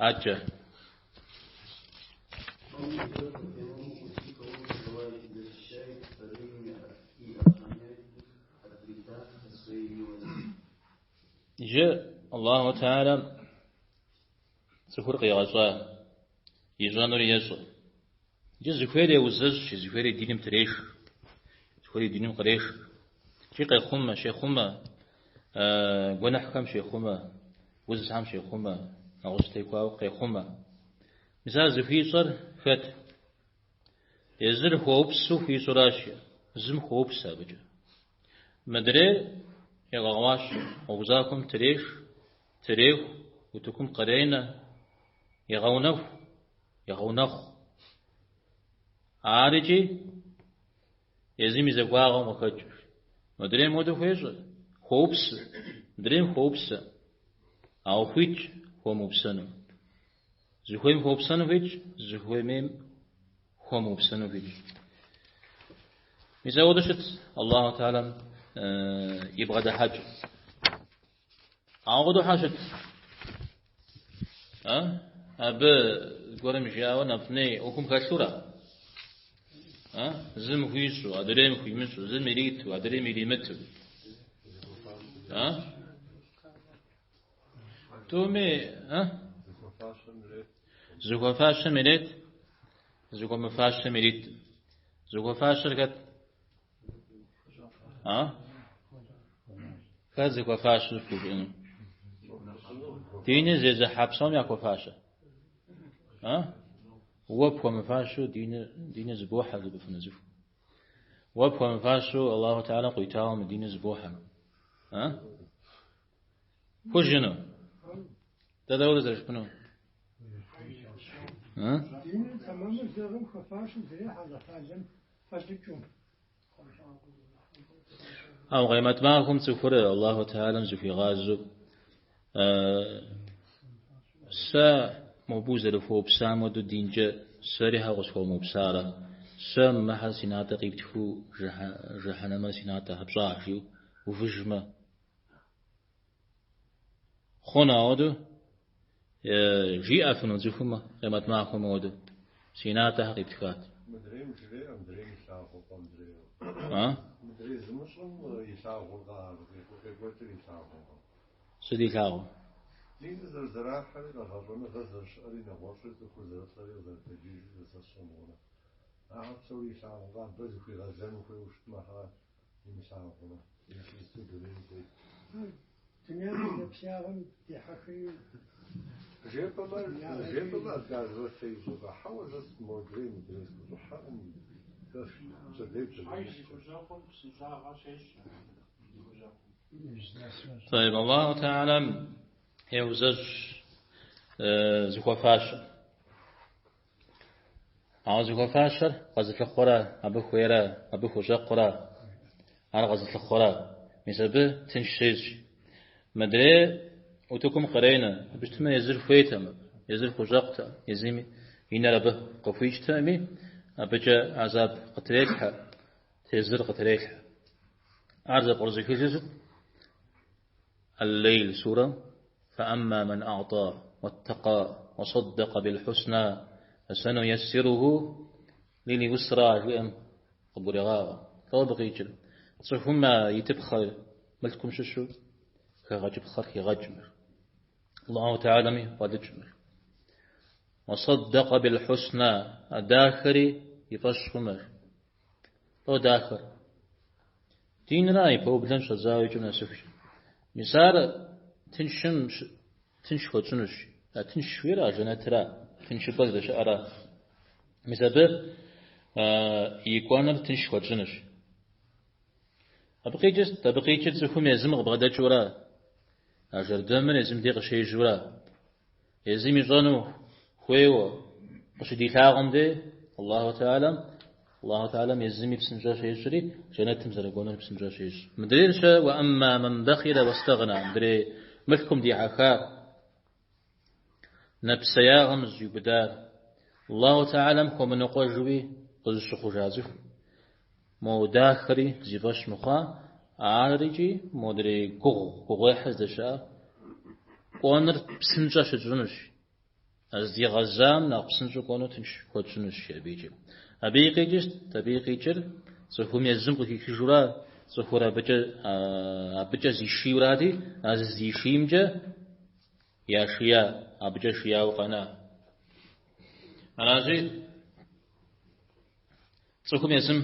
Адэкӏэ. Он ведет по прямому пути, кого пожелает, и защищает падении и охраняет их от вреда по своей милости. Иджы Аллаху Теалэм цӏыхур къигъэщӏа, ищӏэнури ещӏэ. Иджы зыхуейр еузэщӏ, зыхуейр и диным треш, зыхуейр и диным къреш. Икӏи къехъумэ, щехъумэ, гуэныхьхэм щехъумэ, узхэм щехъумэ, нэгъуэщӏ теухуауэ къехъумэ. Мис ар зыхуищӏэр хэт? Езыр хуэупсу хуищӏуращ, зым хуоупсэ абыкӏэ. Мыдрейр егъэгъуащэ, гъуэгу захуэм треш, треху, утыкум къренэ, егъэунэху, егъэунэхъу. Ар икӏи езым и захуагъэм къыхэкӏыу. Мыдрейм хуэдэу хуещӏэ, хуоупсэ, мыдрейм хуоупсэ, ауэ хуитщ хуэмыупсэну. Зыхуейм хуэупсэну хуитщ, зыхуемейм хуэмыупсэну хуитщ. Мис ауэдэу щыт Аллаху Теалэм и бгъэдыхьэкӏэ. Ауэдэу щхьэ щыт? Абы зыгуэрым жиӏауэ нэфӏ-ней ӏуэхум хэлъура? Зым хуищӏу, адрейм хуимыщӏу, зым ириту, адрейм иримыту. Тӏуми, зыхуэфащэм ирет, зыхуэмыфащэм ирит. Зыхуэфащэр хэт? Хэт зыхуэфащэр пхужыӏэну? Диныр зезыхьэ псом яхуэфащэ. Уэ пхуэмыфащэу диныр зыбохьэ жыпӏэфыну цӏыху. Уэ пхуэмыфащэу Аллаху Теалэм къуитауэ мы диныр зыбохьэ. Пхужыӏэну? Дэ дауэ зэрыжыпӏэну? Диныр тэмэму зыӏыгъым хуэфащэм зэрехьэ Алыхьталэм фӏэлӏыкӏыу. Ауэ къемэт махуэм цӏыхур Аллаху Теалэм зыхуигъазэу сэ мобы узэрыхуэупсам хуэдэу динкӏэ сэри хьэ къысхуэмыупсарэ, сэ мыхьэр си натӏэ къиптхыу жыхьэнэмэр си натӏэ хэпщӏа жиӏэу увыжмэ. Хъуну ауэдэу жиӏэфыну цӏыхум къемэт махуэм ауэдэу си натӏэхэр къиптхат. Мыдрейм жреӏэ, мыдрейм илъагъуркъэ, мыдрейм. А? Мыдрей зымыщӏым илъагъуркъэ ар, къекӏуэкӏыр илъагъуркъэ. Сыт илъагъур? Диныр зэрызэрахьэри, къэгъэщӏэныгъэ зэрыщыӏэри, нэгъуэщӏри, цӏыхур зэрылӏэри, къызэрытэджыжри, зэсэщӏэмыгъурэ. Ахэр псори илъагъуркъэ, абы зыхуигъэзэну хуейуэ щытмэ, хьэ имылъагъурэ, езыр дунейм тет. Дунейм и нэпсеягъэм дехьэхри. Жепӏэмэ, жепӏэмэ, отказываться ищӏыркъэ, хьэуэ, сэ модрей, мыдрей схущӏыхьэкъым, сэ пщэдей пщэдей. طيب Аллаху Теалэм еузэщӏ зыхуэфащэ. Ауэ зыхуэфащэр къэзылъыхъуэрэ, абы хуейрэ, абы хущӏэкъурэ, ар къэзылъыхъуэрэ. Мис абы тынш щещӏ. Мыдрей утыкум къренэ, абы щытмэ езыр хуейтэкъым, езыр хущӏэкъутэкъым, езым и нэр абы къыхуикӏтэкъыми, абыкӏэ азаб къытрелъхьэ, тезыр къытрелъхьэ. Ар зэпкърызыхыжыр сыт? Аль-Лейл сурэм فأما من أعطى واتقى وصدق بالحسنى فسنيسره لليسرى жиӏэм къыбгурегъаӏуэ. Лӏо абы къикӏыр. Цӏыхум итыпхъэ мылъкум щыщу хэгъэкӏыпхъэр хигъэкӏмэ. Аллаху Теалэми фӏэлӏыкӏмэ. وصدق بالحسنى а дахэри и фӏэщ хъумэ. Лӏо дахэр. Динра и пэублэм щӏэдзауэ икӏэм нэсыхукӏэ. Мис ар тыншым тынш хуэтщӏынущ. А тынш жиӏэр а жэнэтра, тыншыпӏэ здэщыӏэра. Мис абы и кӏуэныр тынш хуэтщӏынущ. Абы къикӏыр сыт? Абы къикӏыр цӏыхум езым къыбгъэдэкӏыура. А жэрдэмыр езым дей къыщежьэура. Езым ищӏэну хуейуэ къыщыдилъагъум дей Аллаху Теалэм, Аллаху Теалэм езыми псынщӏэ щещӏри, жэнэтым зэрыкӏуэнур псынщӏэ щещӏ. Мыдрейр щэ وأما من بخل واستغنى, мыдрей мылъкум дихьэхар, нэпсеягъэм зыщӏиубыдар, Аллаху Теалэм хуэмыныкъуэжуи къызыщыхъужа цӏыху, мо дахэри зи фӏэщ мыхъуа, ар икӏи модрей гугъу, гугъуехьыр здэщыӏэр кӏуэныр псынщӏэ щытщӏынущ. А здигъэзам нэхъ псынщӏэу кӏуэну тынш хуэтщӏынущ абы икӏи. Абы и къикӏыр сыт? Абы и къикӏыр цӏыхум езым къыхихыжура, цӏыхур абыкӏэ зишийурати, а зыздишиймкӏэ яшия, абыкӏэ шияуэ къэна. Аращи, цӏыхум езым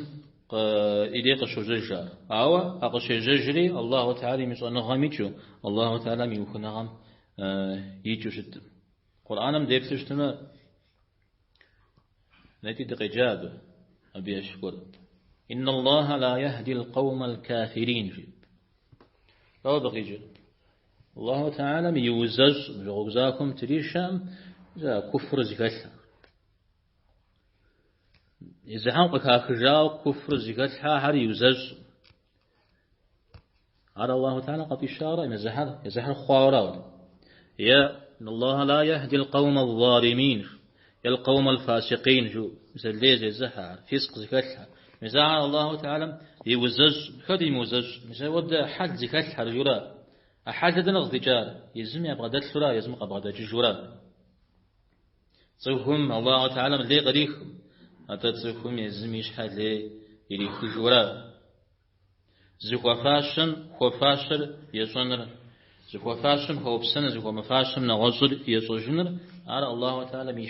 ири къыщожьэж ар. Ауэ а къыщежьэжри Аллаху Теалэм и щӏэныгъэм икӏыу, Аллаху Теалэм и ухыныгъэм икӏыу щыткъым. Къурӏэным деплъу щытмэ, нетӏи дыкъеджа абы, абы ещхь гуэр. Инна Аллаха ла яхди ал-къаума ал-кафирин, жи. Дауэ абы къикӏыр? Аллаху Теалэм иузэщӏ гъуэгу захуэм тришэм куфр зыхэлъыр. Езыхэм къыхахыжауэ куфр зыхэлъхьахэр иузэщӏ. Ар Аллаху Теалэ къыфӏищауэра, езыхэр хъуауэра? Е Аллаху ла яхди ал-къаума ал-залимин, е ал-къаума ал-фасикъин жу, мис а лей зезыхьэхэр, фискъ зыхэлъхэр. Мис ахэр Аллаху Теалэм иузэщӏ, хэт имыузэщӏ? Мис ауэдэ хьэл зыхэлъхэр жура? А хьэлыр дэнэ къыздикӏар? Езым ябгъэдэлъура, езым къабгъэдэкӏыжура? Цӏыхум Аллаху Теалэм лей кърихым, атӏэ цӏыхум езым и щхьэ лей ирихыжура? Зыхуэфащэм хуэфащэр ещӏэныр, зыхуэфащэм хуэупсэныр, зыхуэмыфащэм нэгъуэщӏыр ещӏэжыныр, ар Аллаху Теалэм и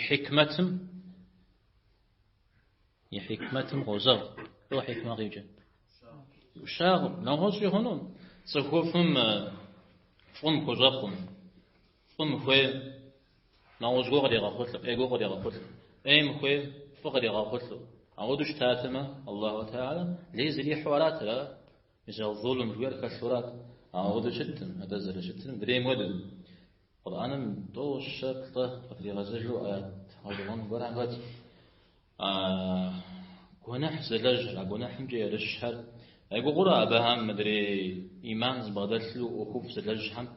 хьикмэтым къозэгъ. Лӏо хьикмэ къикӏыр? Ӏущагъым, нэгъуэщӏи хъуну. Цӏыхуфӏым фӏым хущӏэкъум, фӏым хуей нэгъуэщӏ гуэр къригъэхъулӏэу, ӏей гуэр къригъэхъулӏэу, ӏейм хуей фӏы къригъэхъулӏэу. Ауэдэу щытатэмэ, Аллаху Теалэ лей зэрихьэу арат, ара? Мис а зулым жыхуиӏэр хэлъу арат. Ауэдэу щыткъым, атӏэ зэрыщытыр мыдрейм хуэдэу. Къурӏэным тӏэу, щэ, плӏэ къытригъэзэжу аят гъэщӏэгъуэн гуэрхэм хэт. А гуэныхь зылэжьыр, а гуэныхьымкӏэ ерыщхэр, ягугъурэ абыхэм мыдрей ӏиман зыбгъэдэлъу ӏуэхуфӏ зылэжьхэм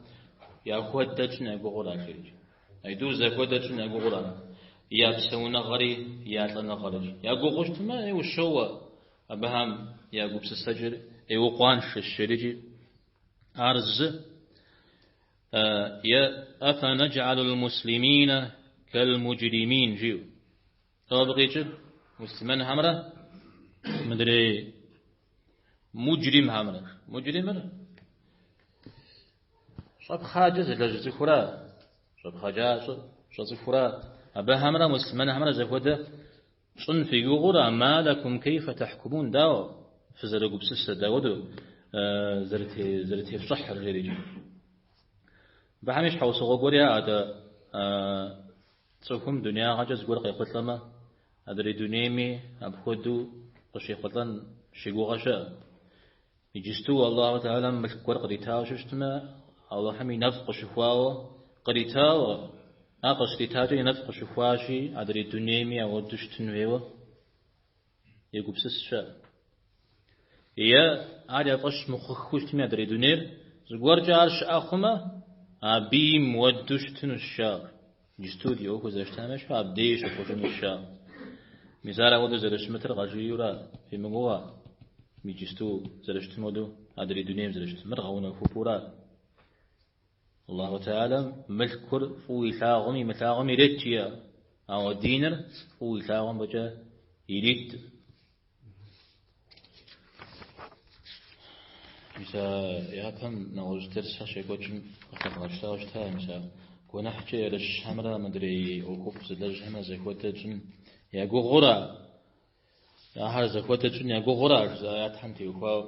яхуэдэ тщӏын ягугъурэ жери. Айтӏур зэхуэдэ тщӏын ягугъурэ я псэуныгъэри я лӏэныгъэри. Ягугъуу щытмэ, ущоуэ абыхэм я гупсысэкӏэр ӏейуэ къуаншэщ жерикӏи. Ар зы е афэнэджалул муслимина калмуджримин жиӏэу. Дауэ абы къикӏыр? Муслъымэнхэмрэ мыдрей муджримхэмрэ. Муджримыр щӏэпхъаджэ зылэжь цӏыхура, щӏэпхъаджащӏэ щӏэ цӏыхура. Абыхэмрэ муслъымэнхэмрэ зэхуэдэ тщӏын фи гугъура, малакум кейфэ тэхькумун, дауэ фызэрыгупсысэр, дауэдэу зэрытефщӏыхьыр, жерикӏи. Абыхэми щхьэусыгъуэ гуэр яӏэ, атӏэ Цӏыхум дунеягъэкӏэ зыгуэр къехъулӏэмэ, адрей дунейми апхуэдэу къыщехъулӏэн щигугъэ щыӏэ. Иджысту Аллаху Теалэм мылъку гуэр къритауэ щыщытмэ, Аллахьым и нэфӏ къыщыхуауэ къритауэ, ар къыщритакӏэ и нэфӏ къыщыхуащи, адрей дунейми ауэдэу щытын хуейуэ егупсыс щыӏэ. Е ар я фӏэщ мыхъуххэу щытми адрей дунейр, зыгуэркӏэ ар щыӏэ хъумэ, абыи мыуэду щытынущ жаӏэр. Иджысту ди ӏуэхур зэрыщытам ещхьу абдеи щыхъужынущ жаӏэр. Мис ар ауэдэу зэрыщымытыр къажриӏэурэ фимыгугъэ, иджысту зэрыщытым хуэдэу адрей дунейм зэрыщытым. Мыр гъэунэхупӏэура. Аллаху Теалэм мылъкур фӏыуэ илъагъум имылъагъум ирет жиӏэ, ауэ диныр фӏыуэ илъагъум фӏэкӏэ ирит. Мис а япэм нэгъуэщӏ дерсхэр щекӏуэкӏым къыхэдгъэщтауэ щыта, мис а гуэныхькӏэ ерыщхэмрэ мыдрей ӏуэхуфӏ зылэжьхэмрэ зэхуэдэ тщӏын я гугъура? Ахэр зэхуэдэ тщӏын я гугъура, жызыӏа аятхэм теухуауэ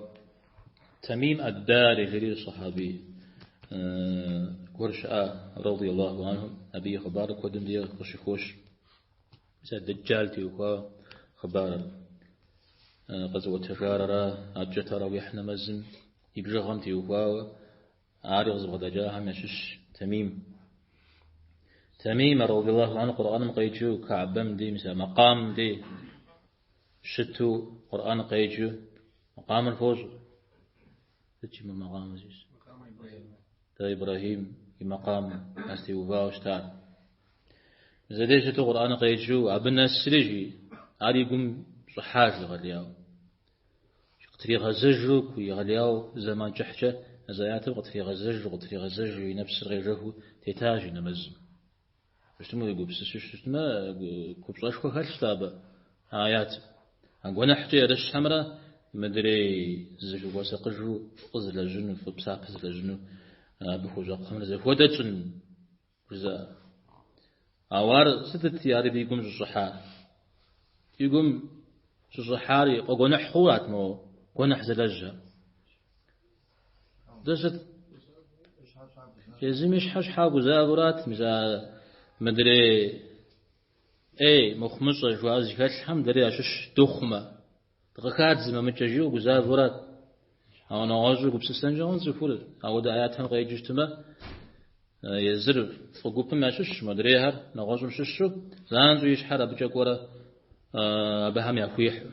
Тамим ад-Дари жери сахьаби гуэр щыӏа, радий Аллаху анху, абы и хъыбарыр куэдым деж къыщыхощ. Мис а Дэджал теухуауэ хъыбарыр къэзыӏуэтэжар ара, адэкӏэ тарауихь нэмэзым и бжыгъэм теухуауэ Ари къызыбгъэдэкӏахэм ящыщ Тамим. Тамим, радиаллаху анху, Къурӏэным къеджэу Каабэм дей, мис а макъам дей щыту Къурӏэн къеджэу макъамыр фощӏ. Сыт жи мы макъамыр зищӏ? Дэ Ибрахим и макъам астеувауэ щытар. Мис абдей щыту Къурӏэн къеджэу абы нэсри жи, ар и гум щӏыхьа жи егъэлеяуэ. Къытригъэзэжу, егъэлеяуэ зэман кӏыхькӏэ а зы аятым къытригъэзэжу, къытригъэзэжу и нэпсыр къежэхыу тетащ и нэмэзым. Щытмэ, уегупсысу щытмэ, купщӏэшхуэ хэлъщ абы аят. А гуэныхькӏэ ерыщхэмрэ мыдрей зыхуэсакъыжу фӏы зылэжьыну, фӏы псапэ зылэжьыну абы хущӏэкъухэмрэ зэхуэдэ тщӏын жызыӏэ. Ауэ ар сытыт ар и гум щӏыщӏыхьар? И гум щӏыщӏыхьар фӏэгуэныхь хъурат мо гуэныхь зылэжьхэр. Дэ сыт? Езым и щхьэ щхьа гузавэурат, мис а мыдрей ӏей мыхъумыщӏэ жыхуаӏэр зыхэлъхэм дэри ящыщ дыхъумэ, дыкъыхадзмэ мыкӏэ жиӏэу гузавэурат. Ауэ нэгъуэщӏу гупсысэнкӏэ хъун цӏыхур, ауэдэ аятхэм къеджэу щытмэ, езыр фӏы гупым ящыщщ, модрейхэр нэгъуэщӏым щыщу, занщӏэу и щхьэр абыкӏэ кӏуэрэ абыхэм яхуихьу.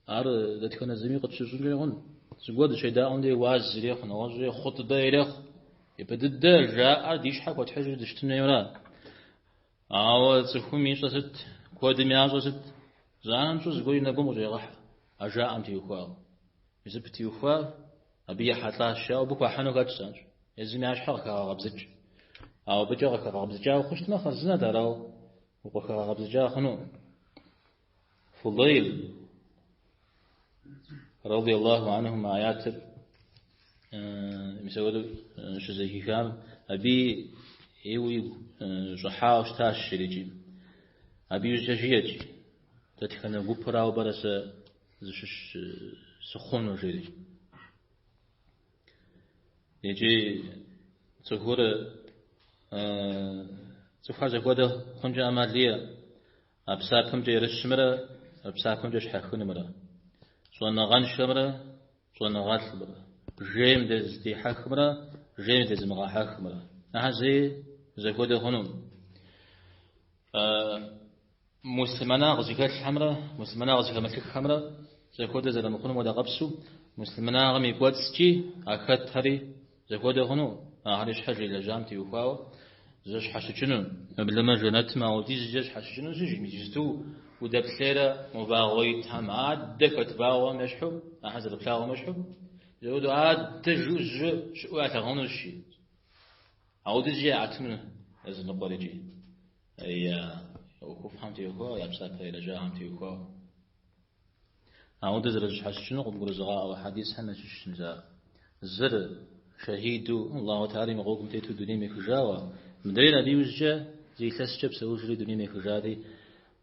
Ар дэтхэнэ зыми къытщыщӏынкӏэ хъун. Зыгуэр дыщедаӏуэм дей уаз ирехъу, нэгъуэщӏ ирехъу, хъутӏбэ ирехъу. Япэ дыдэ жаӏэр ди щхьэ хуэтхьыжу дыщытын хуейуэра. Ауэ цӏыхум ищӏэ сыт, куэдым ящӏэ сыт, занщӏэу зыгуэр и нэгум къыщӏегъэхьэ а жаӏэм теухуауэ. Мис абы теухуа, абы ехьэлӏащ, жаӏэу абы хуахьыну хэтщ занщӏэу. Езым я щхьэ къыхагъэкъэбзыкӏ. Ауэ абыкӏэ къыхэгъэкъэбзыкӏауэ хъущтмэ, хъарзынэт, арауэ укъыхэгъэкъэбзыкӏа хъуну. Фудейл, رضي الله عنه мы аятыр мис ауэдэу щызэхихам, абы ӏейуэ игу щӏыхьауэ щытащ икӏи. Абы иужькӏэ жиӏэт, дэтхэнэ гупырауэ пӏэрэ сэ зыщыщ сыхъуну, жери. Икӏи цӏыхур цӏыхухэр зэхуэдэ хъункӏэ ӏэмал иӏэ. А псапэмкӏэ ерыщымрэ псапэмкӏэ щхьэхынымрэ, щӏэныгъэншэмрэ щӏэныгъэлӏымрэ, жейм дихьэхымрэ жейм дезымыгъэхьэхымрэ. Ахэр зэи зэхуэдэ хъунукъым. Муслъымэнагъ зыхэлъхэмрэ муслъымэнагъ зыхэмылъыххэмрэ зэхуэдэ зэрымыхъунум хуэдэ къэпсу, муслъымэнагъым и кӏуэцӏкӏи а хэтхэри зэхуэдэ хъуну, ахэри щхьэж илэжьам теухуауэ зэщхьэщыкӏыну. Уеблэмэ жэнэтым ауэдизкӏэ щхьэщыкӏынущи, иджысту удэплъейрэ мо вагъуэ итхэм, адэ хэт вагъуэм ещхьу, ахэр зэрыплъагъум ещхьу, зэуэдэу адэ жыжьэ щыӏэу ялъагъунущи. Ауэдизкӏэ яӏэтыну языныкъуэр икӏи я ӏуэхуфӏхэм теухуауэ, я псапэ илэжьахэм теухуауэ. Ауэдэ зэрызэщхьэщыкӏыну къыбгурызыгъаӏуэ хьэдисхэм ящыщщ мис ар. Зыр шэхьиду Аллаху Тэхьэлам и гъуэгум тету дунейм ехыжауэ, мыдрейр абы иужькӏэ зы илъэскӏэ псэужри дунейм ехыжати,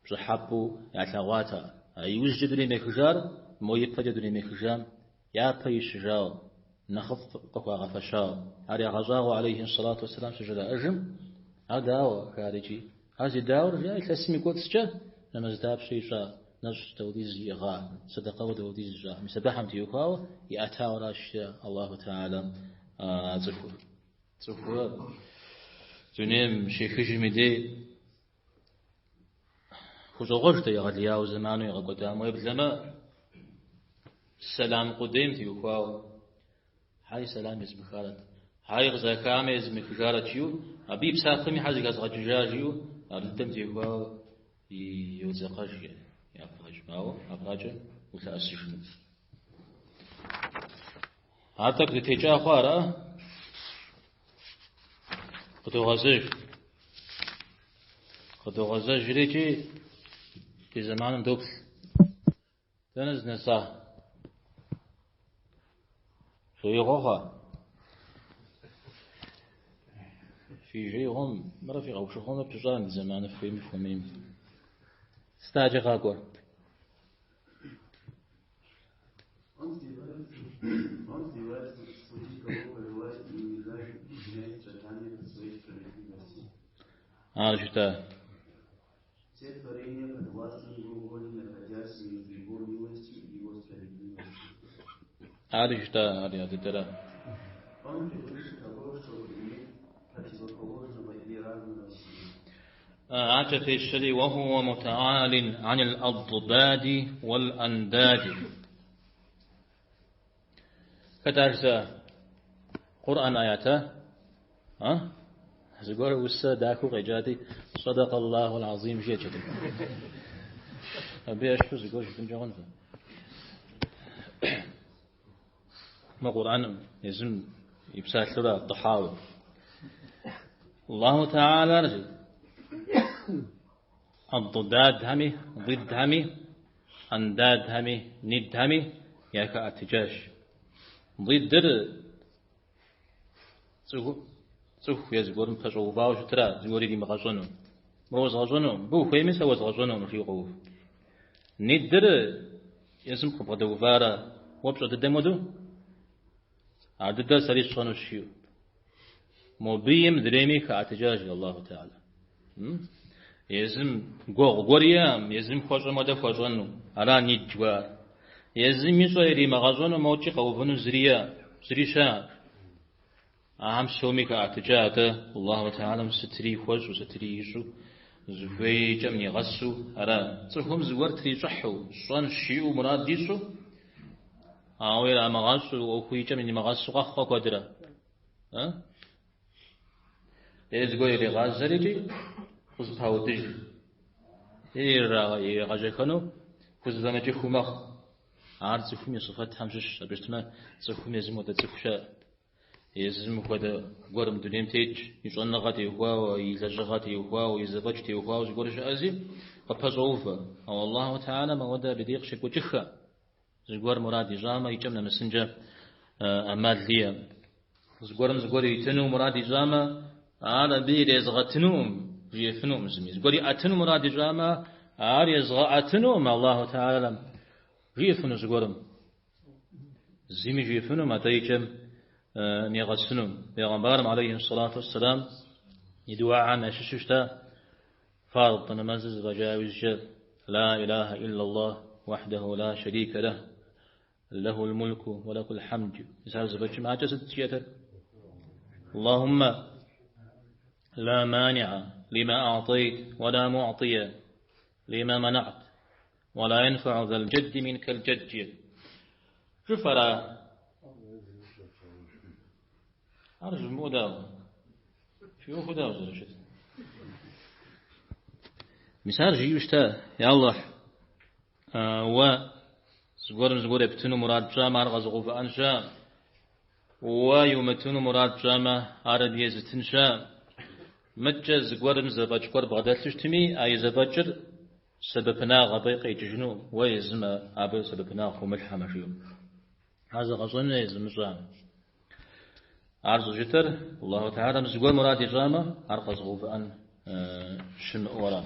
пщӏыхьэпӏэу ялъэгъуат ар. А иужькӏэ дунейм ехыжар мо ипэкӏэ дунейм ехыжам япэ ищыжауэ, нэхъыфӏ къыхуагъэфэщауэ. Ар ягъэщӏагъуэ алейхи сэлату уэсэлам щыжраӏэжым, ар дауэ, жари икӏи. Ар зи дауэр жиӏа илъэсым и кӏуэцӏкӏэ нэмэз дапщэ ищӏа, нэщӏ дауэдиз иӏыгъа, сэдэкъэуэ дауэдиз ищӏа. Мис абыхэм теухуауэ иӏэтауэращ Аллаху Тэхьэлам а цӏыхур. Цӏыхур дунейм щехыжым и дей хущӏогъуэж дэ егъэлеяуэ зэману игъэкӏуэдам, уеблэмэ сэлам къудейм теухуауэ. Хьэи сэлам езмыхарэт, хьэи къызахамэ езмыхыжарэт жиӏэу, абы и псапэми хьэ зыхэзгъэкӏыжа жиӏэу, ар дыдэм теухуауэ йодзэкъэж япэкӏэ. Ауэ абыкӏэ улъэӏэсыжыну. Ар тӏэкӏу дытекӏа хъуа, ара? Къыдогъэзэж. Къыдогъэзэжри икӏи ди зэманым доплъ. Дэнэ здынэса? Жеигъуэ хъуа? Фи жеигъуэм мырэ фи къэушыгъуэмрэ пыщӏа мы зэманыр фхуейми фхуэмейми. Сыт адэкӏэ къакӏуэр? Он издевается судить, кого пожелает, и унижает, и изменяет страдания по своей справедливости. Ар жытӏа. Все творения подвластны его воле, находясь между его милостью и его справедливостью. Ар жытӏа, ар я дыдэра. Он превыше того, чтобы иметь противоположного или равного себе. Адэкӏэ пещэри وهو متعال عن الأضداد والأنداد. Хэт ар жызыӏа? Къурӏэн аята? А? Зыгуэр усэ дахэу къеджати, صدق الله العظيم жиӏэт жытӏэ. Абы ещхьу зыгуэр жыпӏэнкӏэ хъунщ. Мы Къурӏэным езым и псалъэура къыхьауэ. Аллаху Тэхьэлар жи. Аддадхэми, дидхэми, андадхэми, нидхэми яхэӏэтыкӏащ. Дидыр цӏыху е зыгуэрым пэщӏэувауэ щытра, зыгуэр иримыгъэщӏэну. Мыр уэзгъэщӏэну, мыбы ухуейми сэ уэзгъэщӏэнукъым, жиӏэу къоув. Нидыр езым къыбгъэдэувара, уэ пщӏэ дыдэм хуэдэу, ар дыдэр сэри сщӏэнущ, жиӏэу. Мобыи мыдрейми хэӏэтыкӏащ, жи Аллаху Теала. Езым гуэгъу гуэр иӏэм, езым хуэщӏэм хуэдэ хуэщӏэну. Ара нид жыхуаӏэр. Езым ищӏэ иримыгъэщӏэну мокӏи къэувыну зыри иӏэ, зыри щыӏэкъым. Ахэм псоми хэӏэтыкӏа атӏэ Аллаху Теалэм сытри хуэщӏу, сытри ищӏу, зыхуей и кӏэм нигъэсу ара. Цӏыхум зыгуэр трищӏыхьу, щӏэнщ жиӏэу мурад ищӏу, ауэ ирамыгъэщӏу, ӏуэху и кӏэм нимыгъэсу къэхъуэ куэдрэ. Е зыгуэр иригъажьэр икӏи къызэпаудыж. Е иригъэжьэхэну хузэфӏэмыкӏыхыу мэхъу. Ар цӏыхум и сыфэтхэм щыщщ. Абы щытмэ, цӏыхум езым хуэдэ цӏыху щыӏэ. Езым хуэдэ гуэрым дунейм тетщ, и щӏэныгъэ теухуауэ, и лэжьыгъэ теухуауэ, и зэфӏэкӏ теухуауэ зыгуэр щыӏэзи, къыпэщӏоувэ. Ауэ Аллаху Теалэм ауэдэ абы дей къыщекӏуэкӏыххэ. Зыгуэр мурад ищӏамэ, и кӏэм нэмысынкӏэ ӏэмал иӏэм. Зыгуэрым зыгуэр иритыну мурад ищӏамэ, ар абы ирезгъэтынукъым, жиӏэфынукъым зыми. Зыгуэр иӏэтыну мурад ищӏамэ, ар езгъэӏэтынукъым Аллаху Теалэм, жиӏэфыну зыгуэрым. Зыми жиӏэфынукъым, атӏэ и кӏэм нигъэсыну. Пегъэмбарым, алейхи сэлату уэсселам, и дуахэм ящыщу щыта фард нэмэзыр зэфӏэкӏа иужькӏэ Ла илаха иллаллах вахдаху ла шарика лах, лахул мульку ва лахул хьэмд. Мис ар зэфӏэкӏым акӏэ сыт жиӏэтэр? Аллахумма ла маниа лима а'тайт ва ла му'тия лима манат ва ла янфау зал джадди минкал джадд. Жыфӏэра? Ар жымыӏэу дауэ? Фи ӏуэху дауэ зэрыщыт? Мис ар жиӏэу щыта, я Аллахь, уэ зыгуэрым зыгуэр ептыну мурад пщӏамэ, ар къэзыгъэувыӏэн щыӏэкъым. Уэ йумытыну мурад пщӏамэ, ар абы езытын щыӏэкъым. Мыткӏэ зыгуэрым зэфӏэкӏ гуэр бгъэдэлъу щытми, а и зэфӏэкӏыр сэбэпынагъ абы къекӏыжынукъым, уэ езым абы сэбэпынагъ хыумылъхьэмэ, жиӏэу. Ар зэгъэщӏэну е зымыщӏам. Ар щӏыжытӏэр Аллаху Теалэм зыгуэр мурад ищӏамэ, ар къэзыгъэувыӏэн щымыӏэу ара.